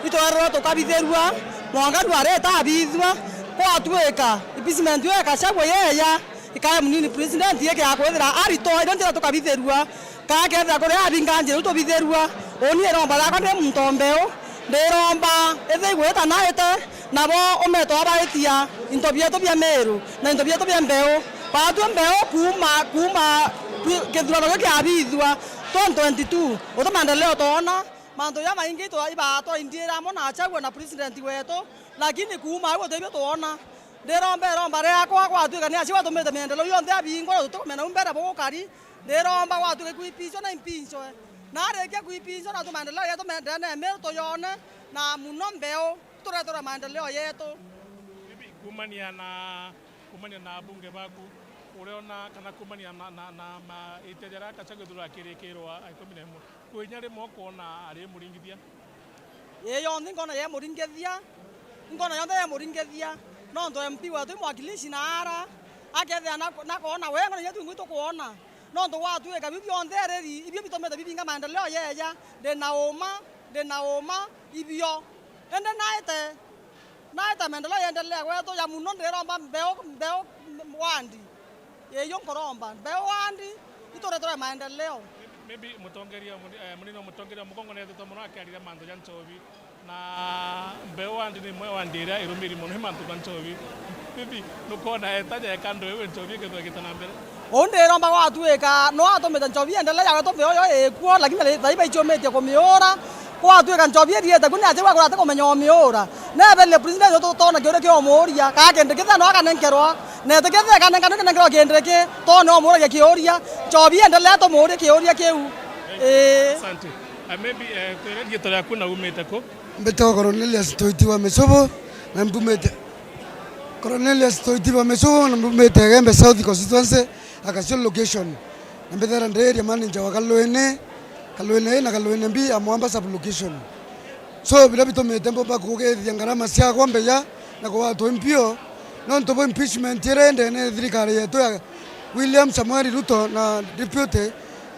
itwererwe tukabithirua, mwanka riu ari itabithua. Kwatuika impeachment iu ya Gachagua yeeja, ikae munini president iki akwithira aritwa, irio njira tukabithirua. Ka kethira kuri abinga njira iu tubithirua, uni iromba riakwa ndi muntu o Mbeu, ndiromba ithi igwita naite, nabo umetwa baitia into bietu bia Meru na into bietu bia Mbeu. Batwi Mbeu kuuma, kuuma kithurano giki kiabithua twenty twenty-two, guti maendeleo twona, mantu jamaingi twa-, iba twaindira amo na Gachagua na president wetu, lakini kuuma au guti ibio twona. Ndiromba iromba riakwa gwatuika ni Gachagua atumite miendeleo yonthe abingwa, na tutikumenya u mbere bugukari. Ndiromba gwatuike kwipinchwa na impinchwe. Na arikia kwipinchwa, na tu maendeleo yetu me-, ndene ya Meru tuyone, na muno Mbeu, tureterwe maendeleo yetu. Bibi, kumania na, kumania na abunge baku, uriona kana kumania na, na, na maitia jaria Gachagua ethirwa akirikirwa a ikumi na imwe, kwi inya rimwe ukwona ari muringithia? Ii, yonthe nkona yemuringithia, nkona yonthe yemuringithia, nontu M P wetu i mwakilishi na ara, akethira na-, nakoona we, nkona inya twingwi tukwona, nontu gwatuika biu bionthe ereri, ibio bitumite bibinga maendeleo yeeja, ndi na uma, ndi na uma, ibio. Indi naite, naite maendeleo yendelea gwetu, ja muno ndiromba Mbeu, Mbeu ward. Iyo nkuromba, Mbeu ward, ituretere maendeleo. Maybe mutongeria, muni-, eh, munini wa mutongeria wa mugongo neetitwe mono akiariria mantu ja nchobi. Na Mbeu ward ni imwe ward iria irumiri mono i mantu ja nchobi. Maybe nukwona eta ja eka ndu iu nchobi ikethirwa igita na mbere? Uu ndiromba gwatuika no atumite nchobi iendelee ya gwetu Mbeu yo ikuo, lakini thaa ii baichumitie kumiura. Gwatuika nchobi ithiite ku, ni atia gwakura atikumenya umiura? Neberie president wetu twone kiuria kiumuuria, kaa Kindiki no akanenkerwa, na etikethira ikanenkanwa ikanenkerwa Kindiki, twone umuuragia kiuria, nchobi iendelee tumuurie kiuria kiu. Ii. Asante. Ah, maybe, eh, twire riitwa riaku na umite ku? Mbitagwa Cornelius Toiti wa Micubu, na mbumite, Cornelius Toiti wa Micubu, na mbumite Igembe South Constituency, Akasio location. Na mbithaira ndi area manager wa Kalwene, Kalwene A na Kalwene B ya Mwamba sub location. So, biria bitumite mbumba kugithia ngarama ciakwa mbeya na kugwatwa impio, nontu bwa impeachment iria ii ndene ya thirikari yetu ya William Samoei Ruto na deputy,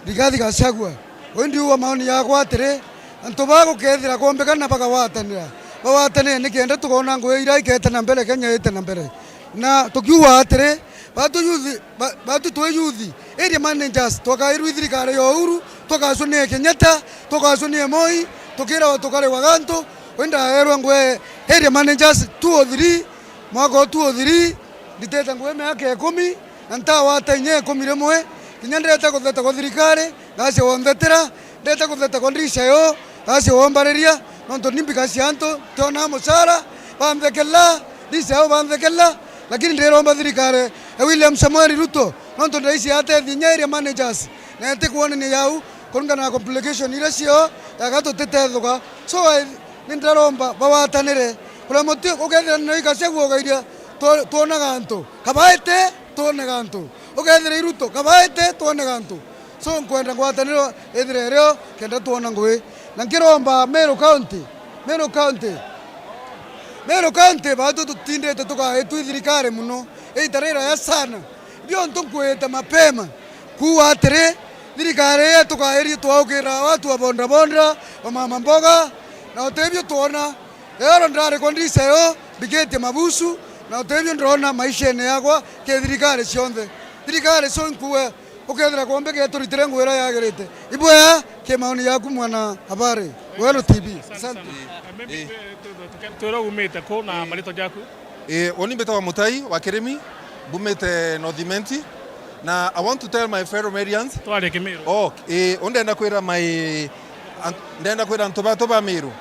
Rigathi Gachagua. Uu ndiuga maoni yakwa atiri, antu baa gukethira kwombekana bagagwatanira, bagwatanire nikenda tukoona ngugi iria ikeeta na mbere, Kenya iite na mbere. Na tukiuga atiri, batu youth, ba-, batu twi youth, area managers, twakairwi thirikari ya Uhuru, tukacwa ni Kenyatta, tukacwa ni Moi, tukiragwa tukarigwa gantu, wi ndaerwa ngugi area managers two oh three, mwaka o two oh three, nditete ngugi miaka ikumi, na ntagwata inya ikumi rimwe, kinya ndeta kutheta kwa thirikari, ngacia wonthetera, ndeta kutheta kwa ndirica yo, ngacia wombariria, nontu ni mbika cia antu, ntionaa mucara, banthekela, ndirica yo banthekela, lakini ndiromba thirikari ya William Samoei Ruto, nontu ndiraisi atethia inya area managers, na itikwonania yau, kuringana na complication iria cio, yaga tutitethuka. So, I, ni ndiromba bagwatanire, kuria muti ukethira ni Gachagua ugairia, tw-, twonaga antu, kabaite, twone gantu. Ukethira i Ruto, kabaite twone gantu. So, nkwenda ngwataniro ithire irio kenda twona ngugi. Na nkiromba Meru County, Meru County, Meru County, batu tutindite tukaitwi thirikari muno. Iita riraya sana. Bio ntu nkwite mapema. Kuuga atiri, thirikari ii tukairie twaukira watu wa bodaboda, wa mama mboga, na utibio twona. Eoro ndirari kwa ndirica yo, mbikitie mabusu, na utibio ndirona maishene yakwa ki thirikari cionthe. Thirikari so nkuwe, ukethira kwombe geturitire ngugi iria yagirite. Ibwea ki maoni yaku mwana habari. Weru T V. Asante. Maybe, eh, tu-, tu-, tuke-, twira umite ku na maritwa jaku? Eh, uni mbitagwa Mutai wa Kirimi, mbumite North Imenti, na I want to tell my fellow Merians. Twarie Kimiru. Oh, eh, uni ndenda kwira my, an-, ndenda kwira antu batu ba Miru.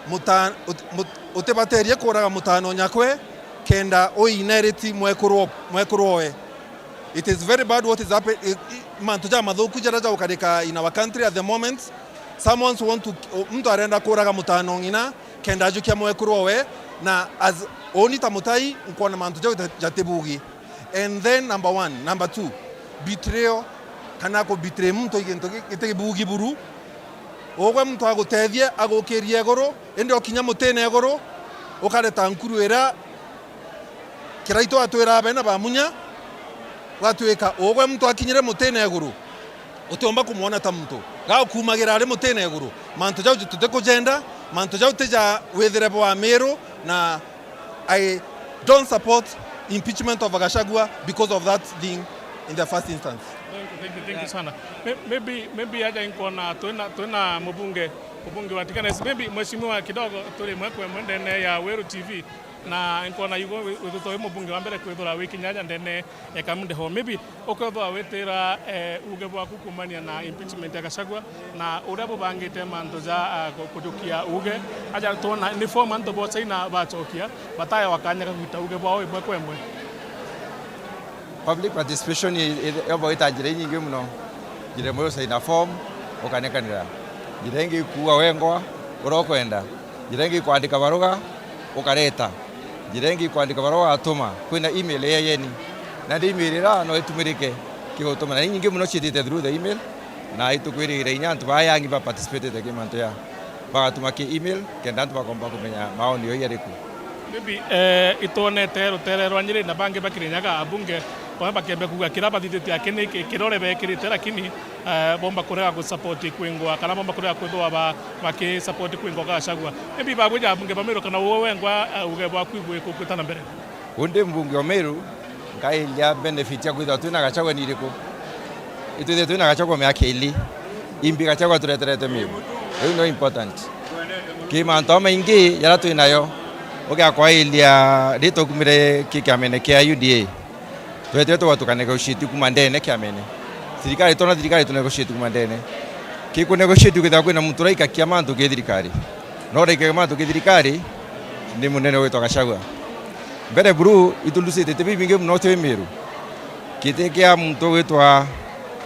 Muta-, ut-, mut-, utibaterie kuraga mutano nyakwe, kenda uinereti mwekuru, mwekuru owe. It is very bad what is happen-, i-, i-, mantu ja mathuku jaria jaukarika in our country at the moment. Someone's want to, muntu arenda kuraga mutano ng'ina, kenda ajukia mwekuru owe, na as, uni ta Mutai, nkwona mantu jau jatibugi. And then number one, number two, betrayal, kana ku betray muntu i gintu gi-, giti bugi buru. Ugwe muntu agutethie, agukirie iguru, indi okinya mutine iguru, ukareta nkuru iria Kiraitu atwira abena ba munya, gwatuika ugwe muntu akinyire mutine iguru, utiumba kumwona ta muntu. Gagukumagira ari mutine iguru. Mantu jau tutikujenda, mantu jau ti ja withire bwa Miru, na I don't support impeachment of Gachagua because of that thing in the first instance. Thank you, thank you, thank you sana. May-, maybe, maybe aja inkwona twina, twina mubunge, mubunge wa Tikanes. Maybe mheshimiwa kidogo turi mwekwe mwendene ya Weru T V, na inkwona yugo wi-, withitwa wi mubunge wa mbere kwithura wi kinya aja ndene ya Kamunde Hall. Maybe Ukethwa witira, eh, uuge bwaku kuumania na impeachment ya Gachagua na uria bubangite mantu ja, ah, ku-, kujukia uuge, aja twona ni form antu bosaina bacokia, bataewa kanya ga gwita uuge bwao imwe kwa imwe. Public participation i-, i-, yomba gwita njira inyingi muno. Njira imwe usaina form, ukanekanira. Njira ingi ikuua wengwa, uria ukwenda. Njira ingi ikwandika baruga, ukareta. Njira ingi ikwandika baruga ugatuma. Kwina email ya yeni. Nandi email ira no itumirike kigutuma. Na inyingi muno ciitite through the email. Na itukwirigira inya antu baa yangi ba participatete ki mantu ya. Bagatuma ki email, kenda antu bakomba kumenya maoni yo yariku. Maybe, eh, itwonete rutere rwa Nyeri na bangi ba Kirinyaga, abunge bamwe bakembe kuuga kira bathithitie aki ni ki-, kirore bekirite, lakini eh, bomba kurega gu support kwingwa, kana bomba kurega kwithwa ba-, baki support kwingwa kwa Gachagua. Maybe babwija abunge ba Meru kana uwe wengwa, eh, uuge bwaku ibwiku kwita na mbere. Undi mbunge o Meru, nkairia benefit ya kwithwa twina Gachagua ni iriku? Itwithire twina Gachagua miaka ili. Imbi Gachagua tureterete Meru? Iu no important. Ki mantu jamaingi jaria twinayo, ugiakwairia ri tukumire ki kiamene kia U D A. Twetire tugatuka negotiate kuma ndene kiamene. Thirikari twona thirikari tu negotiate kuma ndene. Ki ku negotiate kwithirwa kwina muntu uraikakia mantu ki thirikari. No uraikakia mantu ki thirikari ni munene witwa Gachagua. Mbere buru iturucite ti bibingi muno twi Meru. Giti kia muntu witwa,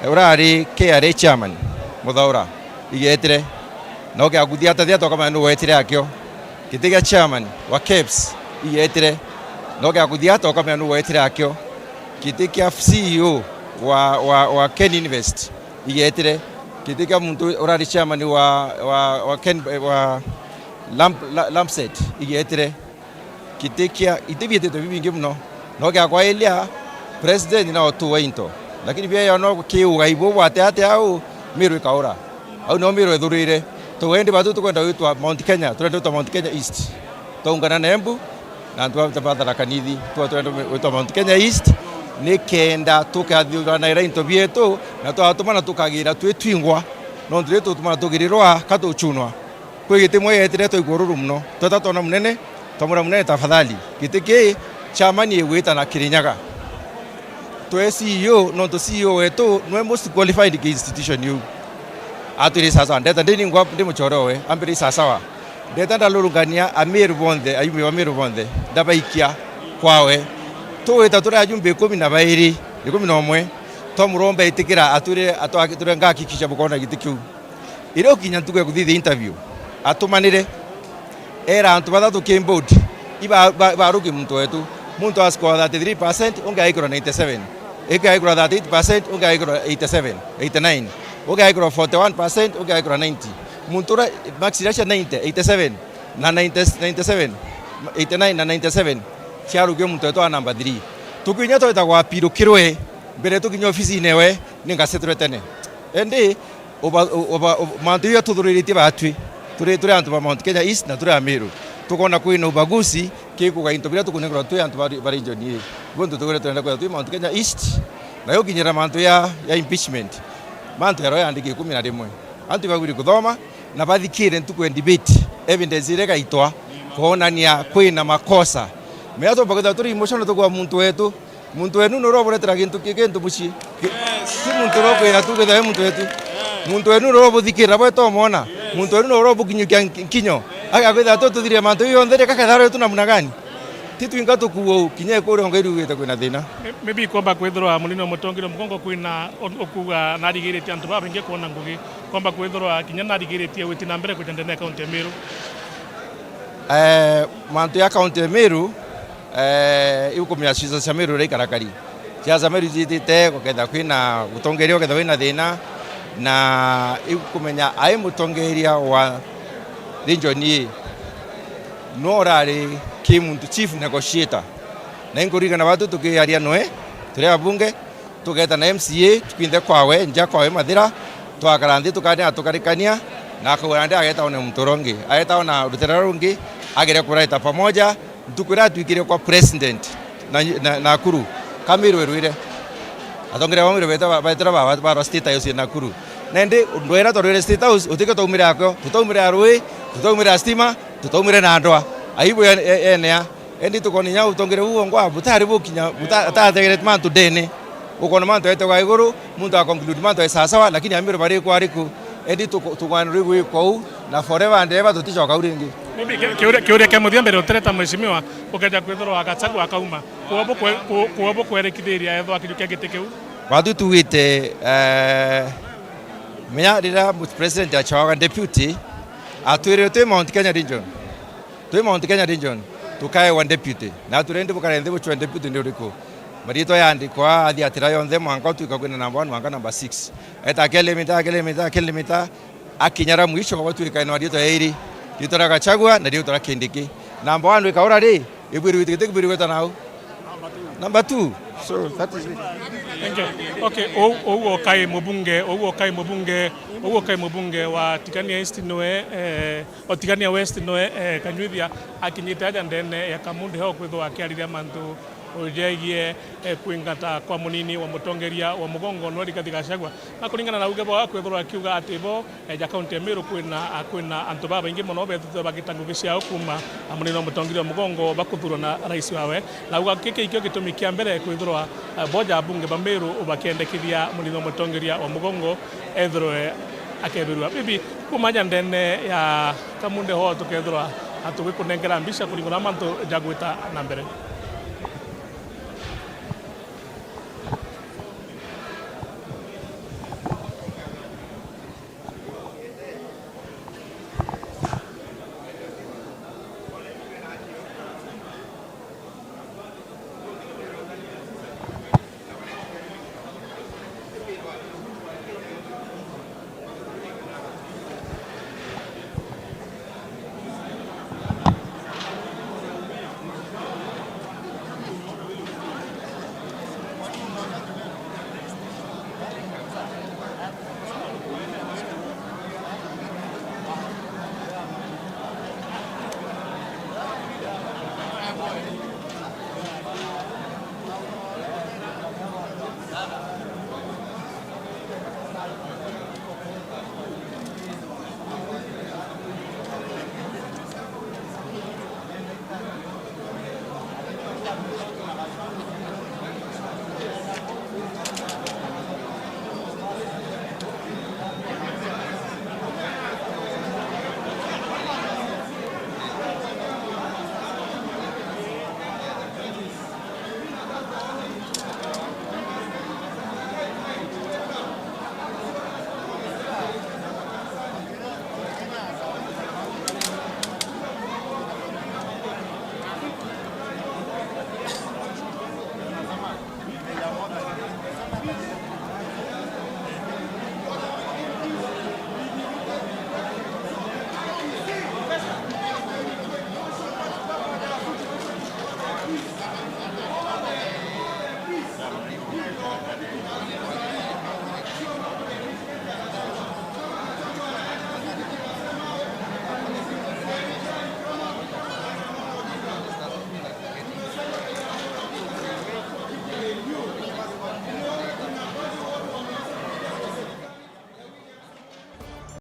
eh, urari K R A chairman, Muthaura, igetire. No gia kuthia ta thia tokamenya nu wetire akio. Giti gia chairman wa KEBS igetire. No gia kuthia tokamenya nu wetire akio. Giti kia C E O wa, wa, wa Ken Invest igetire. Giti kia muntu urari chairman wa, wa, wa Ken, wa Lamp-, La-, Lampset igetire. Giti kia, iti bietitwe bibingi muno. No gia kwairia president na otu wa into. Lakini bieyo no kiugai buu bwate ate au, Meru ikaura. Au nio Meru ethurire. Tugwe indi batu tukwenda gwitwa Mount Kenya, turenda gwitwa Mount Kenya East. Twaungana na Embu, na antu ba, ba Tharaka Nithi, twa turenda gwitwa Mount Kenya East, nikenda tukathuranaira into bietu, na twatumana tukagira twi twingwa, nontu riu tutumana tugirirwa ka tuchunwa. Kwi giti imwe yetire twaigua ururu mono. Tweta twona munene, twamwira, "Munene, tafadhali, giti kii chairman igwita na Kirinyaga." Twe C E O, nontu C E O wetu nwe most qualified ki institution iu. Atwire, "Sawa sawa, ndeta ndini ngwa ndi muchore owe." Ambire, "Sawa sawa." Ndeta ndarurungania Ameru bonthe, ayumbe ba Meru bonthe, ndabaikia kwawe. Tugwita turi ayumbe ikumi na bairi, ikumi na umwe, twamuromba itikira atwire, atwa-, atwire, "Ngahakikisha bukona giti kiu." Iria ukinya ntuku ya kuthithia interview, atumanire, era antu bathatu ki board, iba-, ba-, baruki muntu wetu. Muntu a score thirty-three percent, ungi agikirwa ninety-seven. Ungi agikirwa thirty-eight percent, ungi agikirwa eighty-seven, eighty-nine. Ungi agikirwa forty-one percent, ungi agikirwa ninety. Muntu uria marks iria cia ninety, eighty-seven, na ninety, ninety-seven, eighty-nine na ninety-seven, ciarukio muntu wetu wa number three. Tukinya twetagwa appeal kirwe, mbere tukinya ofisine we, ni ngasettle tene. Indi, uba-, uba-, uba-, mantu iria tuthuriritie batwi, turi, turi antu ba Mount Kenya East na turi Ameru, tukona kwina ubaguzi, kikuga into biria tukunengerwa twi antu ba, ba region ii. Buntu tugire turenda kwithirwa twi Mount Kenya East, nayo ukinyira mantu ya, ya impeachment, mantu yaro yandiki ikumi na rimwe. Antu ibagwiri kuthoma na bathikire ntuku ya debate, evidence iria igaitwa kwonania kwina makosa. Mea tumba kwithirwa turi emotional tukwa muntu wetu, Muntu wenu nuru uburetera gintu ki-, gintu mucii. Ki-, ti muntu urokwira tu kwithirwa wi muntu wetu. Muntu wenu nuru ubuthikirira bwe tomwona. Muntu wenu nuru ubukinyukia nk-, nkinyo. Agakwithira tu tuthirire mantu iu yonthe, rika kethira ri tu namna gani? Ti twinka tukuo, kinya ikuria unga irugite kwina thina. May-, maybe ikomba kwithirwa munini wa mutongeria mugongo kwina u-, ukuga narigiritie antu babaingi kwona ngugi. Komba kwithirwa kinya narigiritie gwiti na mbere kwija ndene ya kaunti ya Meru. Eh, mantu ya kaunti ya Meru, eh, iu kumenya siasa cia Meru uria ikarakari. Siasa cia Meru ijitite, gukethira kwina mutongeria, ukethira wina thina, na iu kumenya ai mutongeria wa region ii, no urari ki muntu chief negotiator. Na inkuririkana batu tukiaria noe, turi abunge, Tugeeta na M C A, tukwinthe kwawe, nja kwawe Mathira, twakara nthi tukaria tukarikania, na akauga nandi ageta one muntu uria ungi. Ageta ona rutere ruria rungi, agere kureta pamoja, ntuku iria atwikire kwa president na, na, Nakuru, Kamiru erwire. Atongeria ba Miru beta, betera ba, ba, barwa State House ya Nakuru. Nandi ndwera twarwire State House, utike twaumire akio, tutaumire a rui, tutaumire a stima, tutaumire na ndwa. Aibu ya, ya, yenea. Indi tukona inya utongeria buu bwongwa butari bukinya, buta-, butategere mantu ndene. Ukona mantu aitagwa iguru, muntu a conclude mantu ai sawasawa, lakini Amiru bari kwa ariku? Indi tuko-, tugwanirwe igwikwa uu, na forever and ever tuticoka u ringi. Maybe ki-, kiuria, kiuria kia muthia mbere utereta mheshimiwa, ukeja kwithirwa Gachagua akauma. Kuo bukwe-, ku-, kuo bukwerekithiria ethwa kinya kia giti kiu? Batwi tugite, eh, menya riria president achawaga deputy, atwirire twi Mount Kenya region. Twi Mount Kenya region, tukaewa deputy. Na turendi bukare nthi bucwe deputy ni uriku. Mariitwa yaandikwa, athiatira yonthe, mwanka utwika kwina number one, mwanka number six. Eta akilimita, akilimita, akilimita, akinyara mwisho, gwatwika na mariitwa yairi. Riitwa ria Gachagua na riitwa ria Kindiki. Number one ikaura ri, ibwirwe giti, giti kibwirwe gweta nau. Number two. So, that is it. Thank you. Okay, ou, ou okai mubunge, ou okai mubunge, ou okai mubunge wa Tigania East niwe, eh, Otigania West noe, eh, Kanyuithia akinyite aja ndene ya Kamunde Hall kwithwa akiariria mantu jegie, eh, kwingata kwa munini wa mutongeria wa mugongo nwe Rigathi Gachagua. Na kuringana na uge bwao akwithirwa akiuga ati bo, eh, ja kaunti ya Meru kwina, ah, kwina antu babaingi mono bethitwe bagita ngugi ciao kuma, ah, munini wa mutongeria wa mugongo bakuthurwa na rais wawe. Na uga giki ikio gitumi kia mbere kwithirwa, eh, bo ja abunge ba Meru bakiendekithia munini wa mutongeria wa mugongo ethirwe akebirua. Bibi, kuma aja ndene ya Kamunde Hall tukethirwa tugikunengera mbica kuringana na mantu jagwita na mbere.